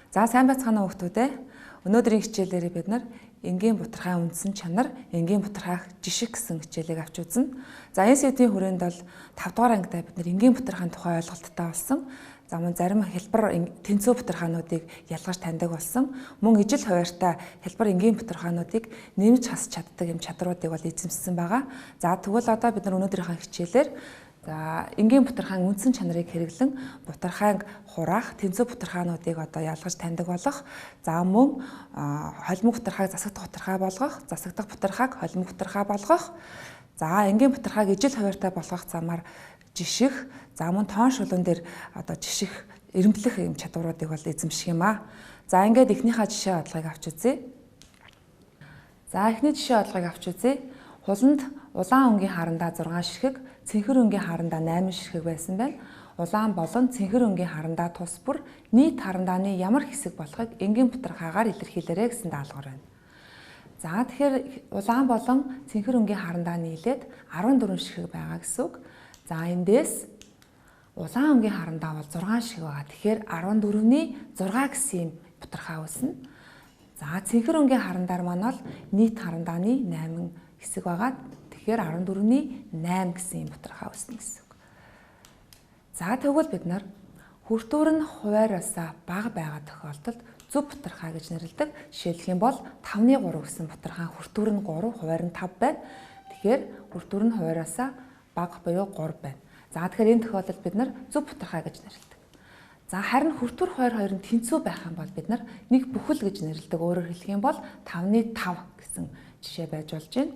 За сайн байцгаана уу хүмүүстээ. Өнөөдрийн хичээлээр бид нар энгийн бутархай үндсэн чанар, энгийн бутархайх жишг гэсэн хичээлийг авч үзнэ. За энэ сэдвийн хүрээнд бол 5 дугаар ангидаа бид нар энгийн бутархайн тухай ойлголттой болсон. За мөн зарим хэлбэр тэнцүү бутархаануудыг ялгаж таньдаг болсон. Мөн ижил хуваарьтай хэлбэр энгийн бутархаануудыг нэмж хасч чаддаг юм чадруудыг бол эзэмссэн байгаа. За тэгвэл одоо бид нар өнөөдрийнхөө хичээлээр за энгийн бутархайн үндсэн чанарыг хэрэглэн бутархайг хураах, тэнцүү бутархаануудыг одоо ялгаж таньдаг болох, за мөн холимог бутархайг засагдах бутархай болгох, засагдах бутархайг холимог бутархай болгох, за энгийн бутархайг ижил хуваарьтай болгох замаар жиших, за мөн тоон шулуун дээр одоо жиших, эрэмблэх юм чадваруудыг бол эзэмших юм аа. За ингээд эхнийхээ жишээ бодлогыг авч үзье. За эхний жишээ бодлогыг авч үзье. Хуланд улаан өнгийн харандаа 6 ширхэг, цэнхэр өнгийн харандаа 8 ширхэг байсан байна. Улаан болон цэнхэр өнгийн харандаа тус бүр нийт харандааны ямар хэсэг болохыг энгийн бутархаагаар илэрхийлээрэй гэсэн даалгавар байна. За тэгэхээр улаан болон цэнхэр өнгийн харандаа нийлээд 14 ширхэг байгаа гэсэн үг. За эндээс улаан өнгийн харандаа бол 6 ширхэг байгаа. Тэгэхээр 14-ний 6 гэсэн юм бутархаа үүснэ. За цэнхэр өнгийн харандаар маань бол нийт харандааны 8 хэсэг байгаа. Тэгэхээр 14-ний 8 гэсэн юм бутархаа үүснэ гэсэн үг. За тэгвэл бид нар хүртүүр нь хуваараасаа бага байгаа тохиолдолд зөв бутархаа гэж нэрлэдэг. Жишээлх юм бол 5-ны 3 гэсэн бутархаа хүртүүр нь 3, хуваар нь 5 байна. Тэгэхээр хүртүүр нь хуваараасаа бага буюу 3 байна. За тэгэхээр энэ тохиолдолд бид нар зөв бутархаа гэж нэрлэдэг. За харин хүртүүр хуваар хоёр нь тэнцүү байх юм бол бид нар нэг бүхэл гэж нэрлэдэг. Өөрөөр хэлэх юм бол 5-ны 5 гэсэн жишээ байж болж байна.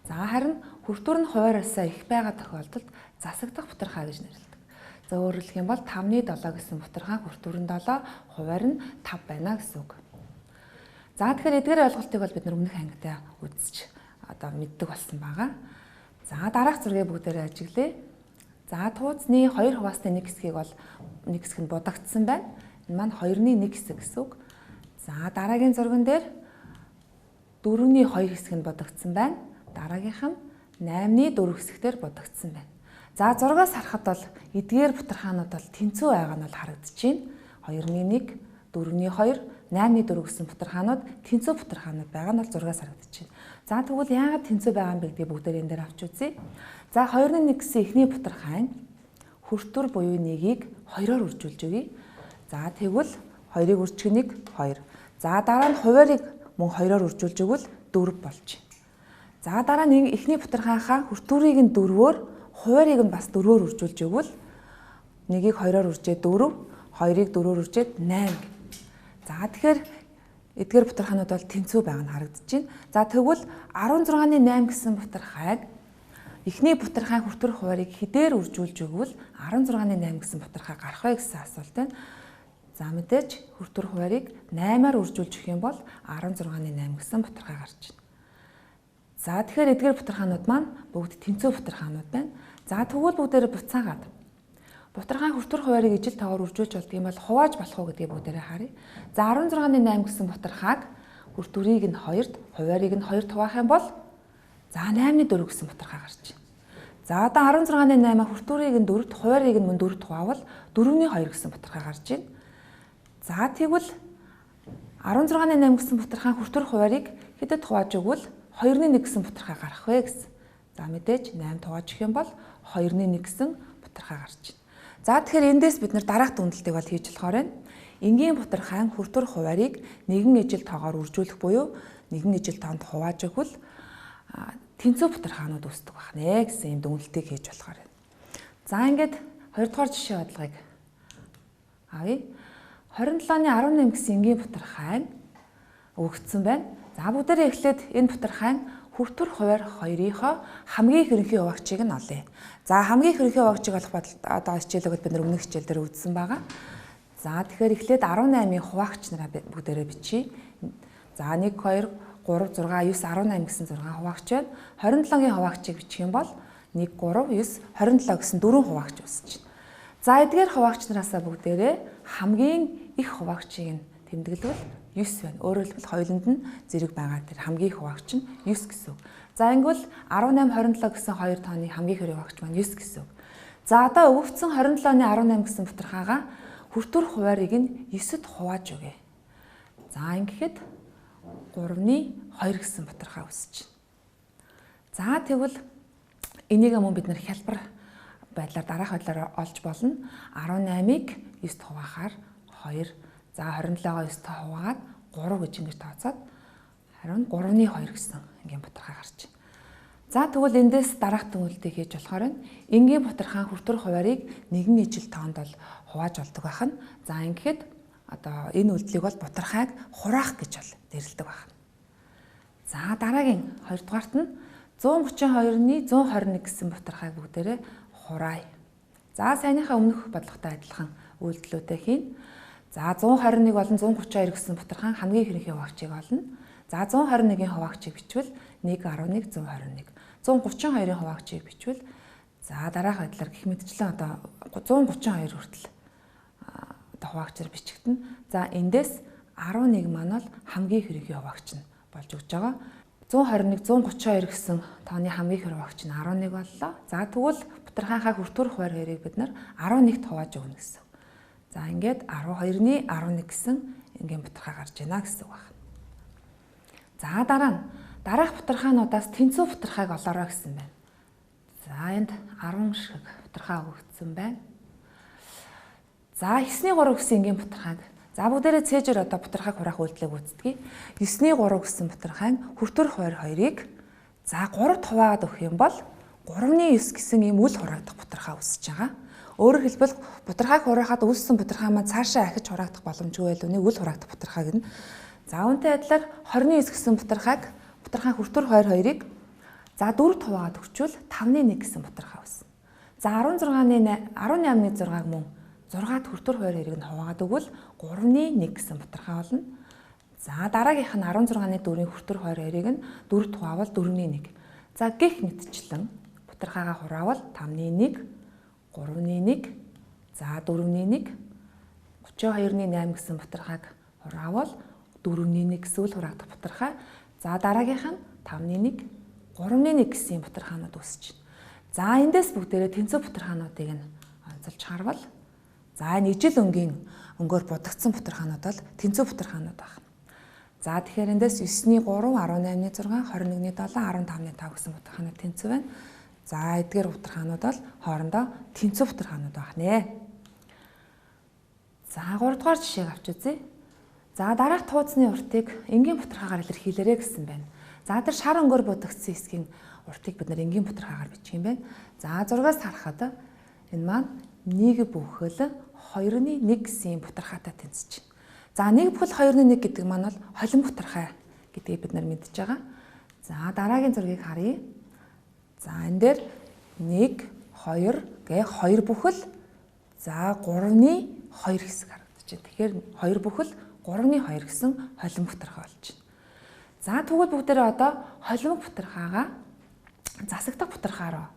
За харин хүртүүр нь хуваараасаа их байгаа тохиолдолд засагдах бутархаа гэж нэрлэдэг. За өөрөөр хэлэх юм бол 5-ны 7 гэсэн бутархаа хүртүүр нь 7, хуваар нь 5 байна гэсэн үг. За тэгэхээр эдгээр ойлголтыг бол бид нар өмнөх ангидаа үзэж одоо мэддэг болсон байгаа. За дараах зургийг бүгдээрээ ажиглая. За тууцны 2 хуваасны 1 хэсгийг бол нэг хэсэг нь будагдсан байна. Энэ маань 2-ны 1 хэсэг гэсэн үг. За дараагийн зурган дээр 4-ний 2 хэсэг нь будагдсан байна. Дараагийнх нь 8-ны 4 хэсэгтэр будагдсан байна. За зургаас харахад бол эдгээр бутархаанууд бол тэнцүү байгаа нь бол харагдаж байна. 2-ны 1, 4-ний 2, 8-ны 4 гэсэн бутархаанууд тэнцүү бутархаанууд байгаа нь бол зургаас харагдаж байна. За тэгвэл яагаад тэнцүү байгаа юм бэ гэдгийг бүгдээр энэ дээр авч үзье. За 2-ны 1 гэсэн эхний бутархайн хүртүр буюу 1-ийг 2-оор үржүүлж өгье. За тэгвэл 2-ыг үржих 1, 2. За дараа нь хуваарийг мөн 2-оор үржүүлж өгвөл 4 болж байна. За дараа нь эхний бутархаанхаа хүртүүрийг нь 4-өөр, хуваарийг нь бас 4-өөр үржүүлж өгвөл 1-ийг 2-оор үржээд 4, 2-ыг 4-өөр үржээд 8. За тэгэхээр эдгээр бутархаанууд бол тэнцүү байгаа нь харагдаж байна. За тэгвэл 16-ны 8 гэсэн бутархайг эхний бутархайн хүртүүр хуваарийг хэдээр үржүүлж өгвөл 16-ны 8 гэсэн бутархай гарах вэ гэсэн асуулт байна. За мэдээж хүртүүр хуваарийг 8-аар үржүүлж өгөх юм бол 16-ны 8 гэсэн бутархай гарч байна. За тэгэхээр эдгээр бутархаанууд маань бүгд тэнцүү бутархаанууд байна. За тэгвэл бүгдээрээ буцаагаад бутархайн хүртүүр хуваарийг ижил тоогоор үржүүлж болдго юм бол хувааж болох уу гэдгийг бүгдээрээ харъя. За 16-ны 8 гэсэн бутархааг хүртүүрийг нь 2-д, хуваарийг нь 2-д хуваах юм бол за 8-ны 4 гэсэн бутархай гарч байна. За одоо 16-ны 8 хүртүүрийг нь 4-д, хуваарийг нь мөн 4-д хуваавал 4-ний 2 гэсэн бутархай гарч байна. За тэгвэл 16-ны 8 гэсэн бутархайн хүртүүр хуваарийг хэдэд хувааж өгвөл 2-ны 1 гэсэн бутархай гарах вэ гэсэн. За мэдээж 8 хувааж өгөх юм бол 2-ны 1 гэсэн бутархай гарч байна. За тэгэхээр эндээс бид нар дараах дүгнэлтийг бол хийж болохоор байна. Энгийн бутархайн хүртүүр хуваарийг нэгэн ижил тоогоор үржүүлэх буюу нэгэн ижил тоонд хувааж өгвөл тэнцүү бутархаанууд үүсдэг байх нэ гэсэн юм дүгнэлтийг хийж болохоор байна. За ингээд 2 дугаар жишээ бодлогыг авъя. 27-ны 18 гэсэн энгийн бутархайн өгөгдсөн байна. За бүгдээрээ эхлээд энэ бутархайн хүртүүр хуваар 2-ийнхоо хамгийн ерөнхий хуваагчийг нь олъё. За хамгийн ерөнхий хуваагчийг олох бодол одоо хичээлийг бид нар өмнөх хичээл дээр үзсэн байгаа. За тэгэхээр эхлээд 18-ийн хуваагч нараа бүгдээрээ бичье. За 1 2 3 6 9 18 гэсэн 6 хуваагч байна. 27-гийн хуваагчийг бичих юм бол 1 3 9 27 гэсэн 4 хуваагч үүсэж байна. За эдгээр хуваагч нараасаа бүгдээрээ хамгийн их хуваагчийг нь тэмдэглэвэл 9 байна. Өөрөөр хэлбэл хоёуланд нь зэрэг байгаа тэр хамгийн их хуваагч нь 9 гэсэн үг. За ингэвэл 18 27 гэсэн хоёр тооны хамгийн их хуваагч маань 9 гэсэн үг. За одоо өгөгдсөн 27-ны 18 гэсэн бутархаагаа хүртүүр хуваарийг нь 9-д хувааж өгье. За ингэхэд 3-ны 2 гэсэн бутархай үүсэж байна. За тэгвэл энийг мөн бид нэр хялбар байдлаар дараах байдлаар олж болно. 18-ыг 9-д хуваахаар 2, за 27-ыг 9-д хуваагаад 3 гэж ингэж тооцоод харин 3-ны 2 гэсэн энгийн бутархай гарч байна. За тэгвэл эндээс дараах дүгнэлтийг хийж болохоор байна. Энгийн бутархайн хүртүр хуваарийг нэгэн ижил тоонд бол хувааж болдог байх нь. За ингэхэд одоо энэ үйлдэлийг бол бутархайг хураах гэж бол нэрлэдэг байна. За дараагийн хоёрдугаарт нь 132-ны 121 гэсэн бутархайг бүгдээрээ хураая. За саяныхаа өмнөх бодлоготой адилхан үйлдэлүүдээ хийн. За 121 болон 132 гэсэн бутархайн хамгийн ерөнхий хуваагчийг олно. За 121-ийн хуваагчийг бичвэл 1.11 121. 132-ын хуваагчийг бичвэл за дараах байдлаар гэх мэтчлэн одоо 132 хүртэл одоо хуваагчаар бичигдэнэ. За эндээс 11 маань бол хамгийн ерөнхий хуваагч нь болж өгч байгаа. 121 132 гэсэн тооны хамгийн их хуваагч нь 11 боллоо. За тэгвэл бутархайнхаа хүртүр хуваар хоёрыг бид нар 11-т хувааж өгнө гэсэн. За ингээд 12-ны 11 гэсэн энгийн бутархай гарч байна гэсэн үг байна. За дараа нь дараах бутархаануудаас тэнцүү бутархайг олоорой гэсэн байна. За энд 10 шиг бутархай өгөгдсөн байна. За 9-ний 3 гэсэн энгийн бутархайг. За бүгдээрээ цээжээр одоо бутархайг хураах үйлдэлийг гүйцэтгэе. 9-ний 3 гэсэн бутархайн хүртүр хуваар хоёрыг за 3-д хуваагаад өгөх юм бол 3-ны 9 гэсэн ийм үл хураагдах бутархай үүсэж байгаа. Өөрөөр хэлбэл бутархайг хураахад үүссэн бутархай маань цаашаа ахиж хураагдах боломжгүй байлуу нэг үл хураагдах бутархай гэнэ. За үүнтэй адилаар 29 гэсэн бутархайг бутархайн хүртүр хуваар хоёрыг за 4-д хуваагаад өгчвөл 5-ны 1 гэсэн бутархай үүснэ. За 16-ны 18-ны 6-г мөн 6-д хүртүр хуваар хоёрыг нь хуваагаад өгвөл 3-ны 1 гэсэн бутархай болно. За дараагийнх нь 16-ны 4-ийн хүртүр хуваар хоёрыг нь 4-д хуваавал 4-ны 1. За гих мэтчлэн бутархайгаа хураавал 5-ны 1, 3-ны 1, за 4-ны 1, 32-ны 8 гэсэн бутархайг хураавал 4-ны 1 гэсэн үл хураагдах бутархай. За дараагийнх нь 5-ны 1, 3-ны 1 гэсэн бутархаанууд үүсэж байна. За эндээс бүгдээрээ тэнцүү бутархаануудыг нь онцолж харвал за энэ ижил өнгийн өнгөөр будагдсан бутархаанууд бол тэнцүү бутархаанууд байна. За тэгэхээр эндээс 9-ний 3, 18-ны 6, 21-ний 7, 15-ны 5 гэсэн бутархаанууд тэнцүү байна. За эдгээр бутархаанууд бол хоорондоо тэнцүү бутархаанууд байх нэ. За 3 дугаар жишээг авч үзье. За дараах тууцны уртыг энгийн бутархаагаар илэрхийлээрэй гэсэн байна. За тэр шар өнгөөр будагдсан хэсгийн уртыг бид нар энгийн бутархаагаар бичих юм байна. За зургаас харахад энэ маань 1 бүхэл 2-ны 1 гэсэн бутархаатай тэнцэж байна. За 1 бүхэл 2-ны 1 гэдэг маань бол холин бутархай гэдгийг бид нар мэдж байгаа. За дараагийн зургийг харъя. За энэ дээр 1 2 гэ 2 бүхэл за 3-ны 2 хэсэг харагдаж байна. Тэгэхээр 2 бүхэл 3-ны 2 гэсэн холин бутархай болж байна. За тэгвэл бүгдээрээ одоо холимог бутархайгаа засагдах бутархай руу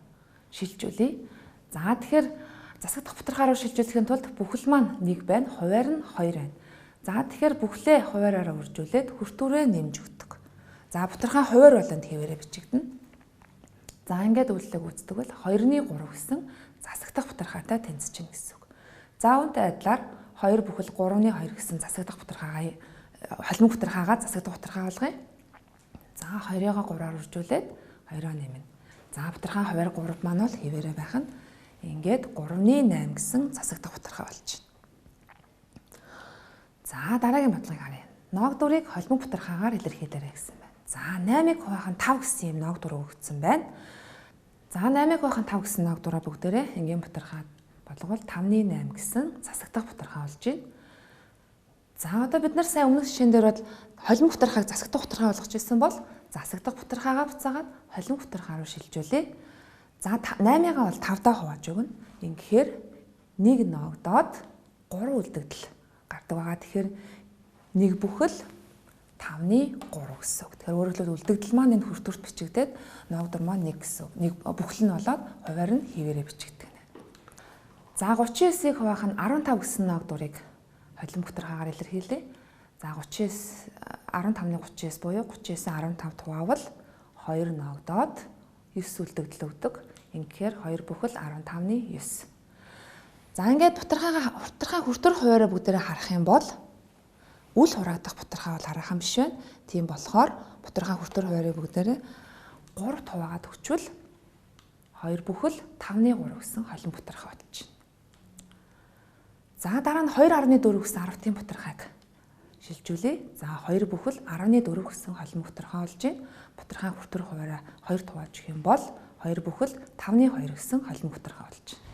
шилжүүлье. За тэгэхээр засагдах бутархай руу шилжүүлэхийн тулд бүхэл маань 1 байна, хуваар нь 2 байна. За тэгэхээр бүхлээ хуваараараа үржүүлээд хүртүүрээ нэмж өгдөг. За бутархай хуваар болон хэвээрээ бичигдэнэ. За ингээд үйлдэлийг гүйцэтгэх бол 2-ны 3 гэсэн засагдах бутархайтай тэнцэж байна гэсэн үг. За үүнтэй адилаар 2 бүхэл 3-ны 2 гэсэн засагдах бутархайгаа холимог бутархайгаа засагдах бутархай болгоё. За 2-ыг 3-аар үржүүлээд 2-оо нэмнэ. За бутархайн хуваар 3 маань бол хэвээрээ байх нь. Ингээд 3-ны 8 гэсэн засагдах бутархай болж байна. За дараагийн бодлогыг харъя. Ноог дүрийг холимог бутархайгаар илэрхийлээрэй гэсэн байна. За 8-ыг хуваах нь 5 гэсэн юм ноог дүр өгөгдсөн байна. За 8-ыг хуваах нь 5 гэсэн ноог дүрээ бүгдээрээ энгийн бутархай болговол 5-ны 8 гэсэн засагдах бутархай болж байна. За одоо бид нар сайн өмнөх жишээн дээр бол холимог бутархайг засагдах бутархай болгож ирсэн бол засагдах бутархайгаа буцаагаад холимог бутархай руу шилжүүлье. За 8-ыг бол 5-даа хувааж өгнө. Ингэхээр 1 ноогдоод 3 үлдэгдэл гардаг байгаа. Тэгэхээр 1 бүхэл 5-ны 3 гэсэн үг. Тэгэхээр өөрөөр хэлбэл үлдэгдэл маань энэ хүртүрт бичигдээд ноогдор маань 1 гэсэн үг. Нэг бүхэл нь болоод хуваар нь хэвээрээ бичигддэг. За 39-ийг хуваах нь 15 гэсэн ноогдурыг холимог бутархайгаар илэрхийлье. За 39 15-ны 39 буюу 39 15 хуваавал 2 ноогдоод 9 үлдэгдэл өгдөг. Ингэхээр 2 бүхэл 15-ны 9. За ингээд бутархайгаа хүртүр хуваараа бүгдээрээ харах юм бол Үл хураагдах бутархай бол хараахан биш байна. Тийм болохоор бутархай хүртүр хуваарийг бүгдээрээ 3 хуваагаад өгчвөл 2 бүхэл 5-ны 3 гэсэн холин бутархай болчихно. За дараа нь 2.4 гэсэн 10-ын бутархайг шилжүүлье. За 2 бүхэл 10.4 гэсэн холин бутархай болж байна. Бутархай хүртүр хуваараа 2 хувааж өгөх юм бол 2 бүхэл 5-ны 2 гэсэн холин бутархай болж байна.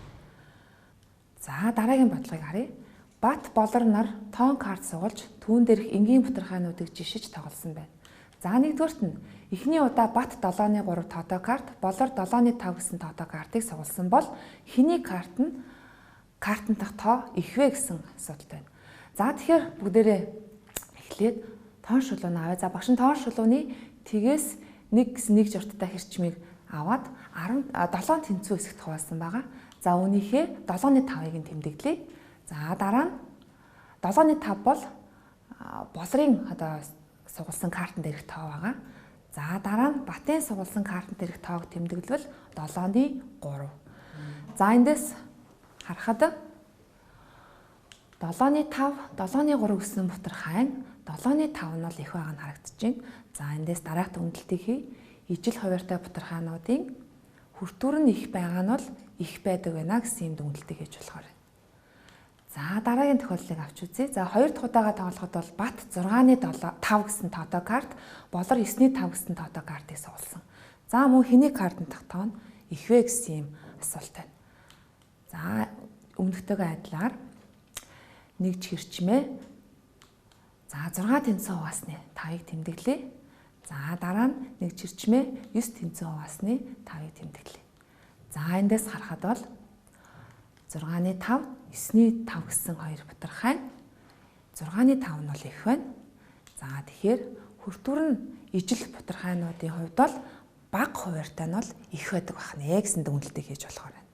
За дараагийн бодлогыг харъя. Бат болор нар тоон карт сугалж түүн дээрх энгийн бутархайнуудыг жишиж тоглосон байна. За нэгдүгээрт нь эхний удаа Бат 7-ны 3 тоотой карт, болор 7-ны 5 гэсэн тоотой картыг сугалсан бол хэний карт нь картанд тоо их вэ гэсэн асуудал байна. За тэгэхээр бүгдээрээ эхлээд тоон шулууны авъя. За багш нь тоон шулууны тэгээс 1 гэсэн нэг журттай хэрчмийг аваад 7 тэнцүү хэсэгт хуваасан байгаа. За үүнийхээ 7-ны 5-ыг нь тэмдэглэе. За дараа нь 7-ны 5 бол болрын одоо сугалсан картан дээрх тоо байгаа. За дараа нь Батын сугалсан картан дээрх тоог тэмдэглэвэл 7-ны 3. За эндээс харахад 7-ны 5, 7-ны 3 гэсэн бутархай нь 7-ны 5 нь бол их байгаа нь харагдаж байна. За эндээс дараах дүгнэлтийг хий. Ижил хуваартай бутархаануудын хүртүүр нь их байгаа нь бол их байдаг байна гэсэн юм дүгнэлтийг хийж болохоор байна. За дараагийн тохиолдлыг авч үзье. За хоёр дахь удаага тоглоход бол Бат 6-ны 5 гэсэн тоотой карт, болор 9-ны 5 гэсэн тоотой картыг сугалсан. За мөн хэний картанд тоо нь их вэ гэсэн юм асуулт байна. За өмнөхтэйгээ адилаар нэг чирчмээ. За 6 тэнцэн хуваасны 5-ыг тэмдэглэе. За дараа нь нэг чирчмээ 9 тэнцэн хуваасны 5-ыг тэмдэглэе. За эндээс харахад бол 6-ны 5, 9-ний 5 гэсэн хоёр бутархай. 6-ны 5 нь бол их байна. За тэгэхээр хүртүүр нь ижил бутархайнуудын хувьд бол бага хуваартай нь бол их байдаг байна гэсэн дүгнэлтийг хийж болохоор байна.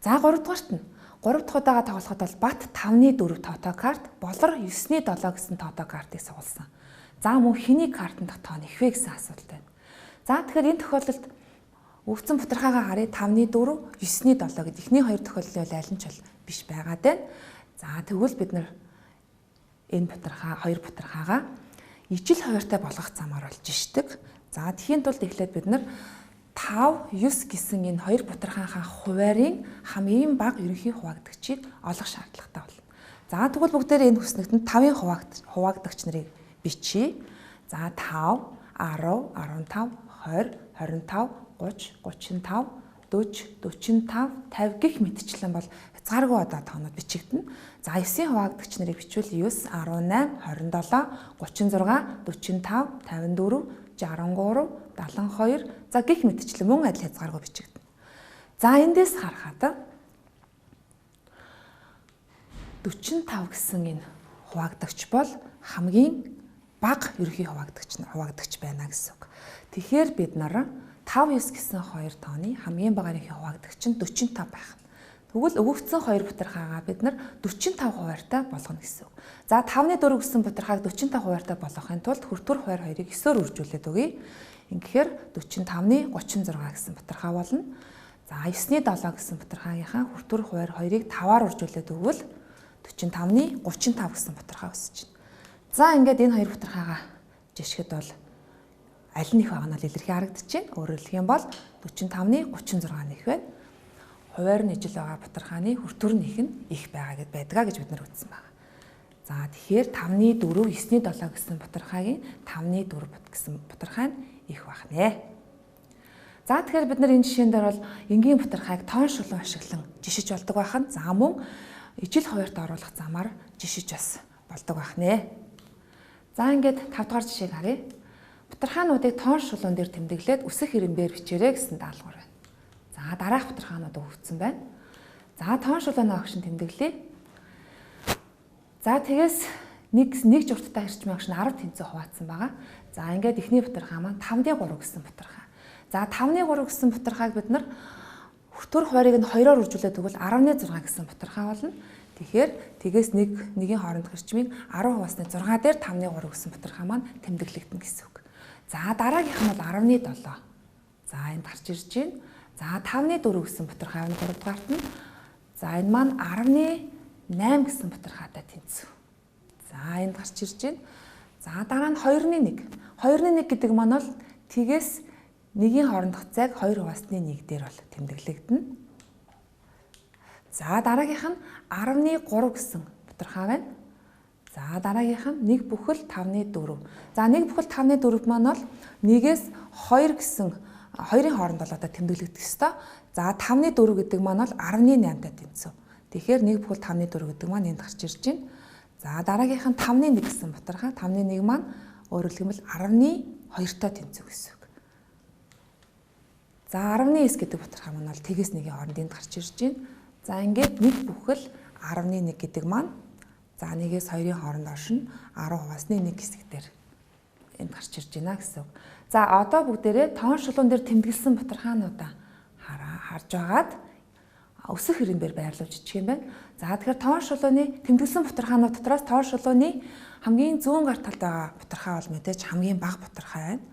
За 3 дугаарт нь 3 дахь удаага тоглоход бол Бат 5-ны 4 тоотой карт, болор 9-ний 7 гэсэн тоотой картыг сугалсан. За мөн хэний картанд тоо нь их вэ гэсэн асуулт байна. За тэгэхээр энэ тохиолдолд өгсөн бутархайгаа харъя. 5-ны 4, 9-ний 7 гэд эхний хоёр тохиолдлын бол аль нь ч бол биш байгаад байна. За тэгвэл бид нар энэ бутархай хоёр бутархайгаа ижил хуваартай болгох замаар болж ишдэг. За тэгэхийн тулд эхлээд бид нар 5, 9 гэсэн энэ хоёр бутархайнхаа хуваарийн хамгийн бага ерөнхий хуваагдагчийг олох шаардлагатай болно. За тэгвэл бүгдээрээ энэ хүснэгтэнд 5-ын хуваагдагч нарыг бичье. За 5, 10, 15, 20, 25, 30, 35, 40, 45, 50 гэх мэтчлэн бол хязгааргүй одоо тоонууд бичигдэнэ. За 9-ийн хуваагдагч нарыг бичвэл 9, 18, 27, 36, 45, 54, 63, 72 за гих мэтчлэн мөн адил хязгааргүй бичигдэнэ. За эндээс харахад 45 гэсэн энэ хуваагдагч бол хамгийн бага ерөнхий хуваагдагч байна гэсэн үг. Тэгэхээр бид нар 5, 9 гэсэн хоёр тооны хамгийн бага ерөнхий хуваагдагч нь 45 байх. Тэгвэл өгөгдсөн хоёр бутархайгаа бид нар 45 хуваартай болгоно гэсэн үг. За 5-ны 4 гэсэн бутархайг 45 хуваартай болгохын тулд хүртүр хуваар хоёрыг 9-оор үржүүлээд өгье. Ингэхээр 45-ны 36 гэсэн бутархай болно. За 9-ний 7 гэсэн бутархайгийнхаа хүртүр хуваар хоёрыг 5-аар үржүүлээд өгвөл 45-ны 35 гэсэн бутархай өсөж байна. За ингээд энэ хоёр бутархайгаа жишгэд бол аль нь их байгаа нь бол илэрхий харагдаж байна. Өөрөөр хэлэх юм бол 45-ны 36 нь их байна. Хуваар нь ижил байгаа бутархааны хүртүр нь их нь их байгаа гэд байдгаа гэж бид нар үзсэн байна. За тэгэхээр 5-ны 4, 9-ний 7 гэсэн бутархайгийн 5-ны 4 гэсэн бутархай нь их байх нэ. За тэгэхээр бид нар энэ жишээн дээр бол энгийн бутархайг тоон шулуун ашиглан жишиж болдог байх нь. За мөн ижил хуваарт оруулах замаар жишиж бас болдог байх нэ. За ингээд 5 дугаар жишээг харъя. Бутархаануудыг тоон шулуун дээр тэмдэглээд үсэх хэрэмбээр бичээрэй гэсэн даалгавар байна. За дараах бутархаанууд өгөгдсөн байна. За тоон шулууны огш нь тэмдэглэе. За тэгээс нэг журттай хэрчмийн огш нь 10 тэнцүү хуваацсан байгаа. За ингээд эхний бутархай маань 5-ны 3 гэсэн бутархай. За 5-ны 3 гэсэн бутархайг бид нар хүртүр хуваарийг нь 2-оор үржүүлээд өгвөл 10-ны 6 гэсэн бутархай болно. Тэгэхээр тэгээс 1-ийн хоорондох хэрчмийг 10 хуваасны 6 дээр 5-ны 3 гэсэн бутархай маань тэмдэглэгдэнэ гэсэн үг. За дараагийнх нь бол 10-ны 7. За энд гарч ирж байна. За 5-ны 4 гэсэн бутархай нь 3 дугаарт нь. За энэ маань 10-ны 8 гэсэн бутархайтай тэнцв. За энд энд гарч ирж байна. За дараа нь 2-ны 1. 2-ны 1 гэдэг маань бол тэгээс 1-ийн хоорондох зайг 2 хуваасны 1 дээр бол тэмдэглэгдэнэ. За дараагийнх нь 10-ны 3 гэсэн бутархай байна. За дараагийнх нь 1 бүхэл 5-ны 4. За 1 бүхэл 5-ны 4 маань бол 1-ээс 2 гэсэн 2-ын хооронд бол одоо тэмдэглэгдэх ёстой. За 5-ны 4 гэдэг маань бол 10-ны 8-тай тэнцв. Тэгэхээр 1 бүхэл 5-ны 4 гэдэг маань энд гарч ирж байна. За дараагийнх нь 5-ны 1 гэсэн бутархай. 5-ны 1 маань өөрөөр хэлбэл 10-ны 2-той тэнцв гэсэн үг. За 10-ны 9 гэдэг бутархай маань бол тэгээс 1-ийн хооронд энд гарч ирж байна. За ингээд 1 бүхэл 10-ны 1 гэдэг маань за 1-ээс 2-ын хооронд оршино 10 хуваасны 1 хэсэг дээр энд гарч ирж байна гэсэн үг. За одоо бүгдээрээ тоон шулуун дээр тэмдэглэсэн бутархаануудаа харж байгаад өсөх хэрэмбээр байрлуулж ичих юм байна. За тэгэхээр тоон шулууны тэмдэглэсэн бутархаанууд дотроос тоон шулууны хамгийн зүүн гар талд байгаа бутархай бол мэдээж хамгийн бага бутархай байна.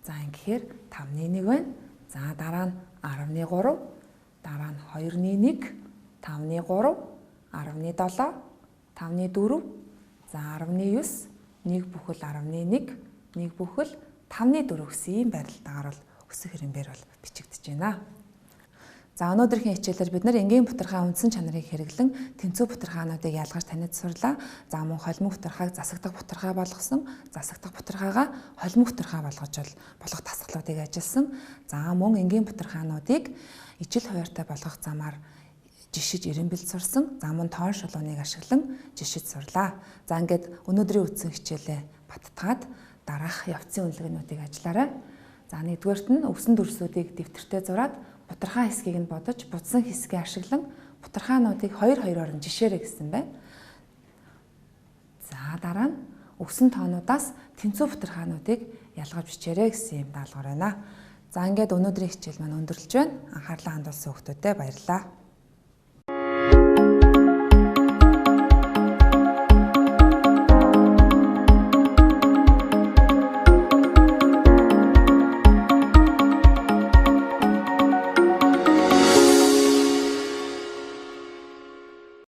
За ингэхээр 5-ны 1 байна. За дараа нь 10-ны 3, дараа нь 2-ны 1, 5-ны 3, 10-ны 7, 5-ны 4, за 10-ны 9, 1 бүхэл 10-ны 1, 1 бүхэл 5-ны 4 гэсэн ийм байрлалтаагаар бол өсөх хэрэмбээр бол бичигдэж байна. За өнөөдрийн хичээлээр бид нар энгийн бутархай үндсэн чанарыг хэрэглэн тэнцүү бутархаануудыг ялгаж таниад сурлаа. За мөн холимог бутархайг засагдах бутархай болгосон, засагдах бутархайгаа холимог бутархай болгож болох дасгалуудыг ажилласан. За мөн энгийн бутархаануудыг ижил хуваарьтай болгох замаар жишиж эренбэлд сурсан. За мөн тоон шулууныг ашиглан жишиж сурлаа. За ингээд өнөөдрийн үздсэн хичээлээ баттгаад дараах явцын үнэлгээнүүдийг ажиллаарай. За нэгдүгээрт нь өвсөн дүрсүүдийг дэвтэртээ зураад бутархай хэсгийг нь бодож будсан хэсгээ ашиглан бутархаануудыг 2-2-оор нь жишээрэй гэсэн байна. За дараа нь өгсөн тоонуудаас тэнцүү бутархаануудыг ялгаж бичээрэй гэсэн юм даалгавар байна. За ингээд өнөөдрийн хичээл маань өндөрлөж байна. Анхаарлаа хандуулсан хүмүүстээ баярлалаа.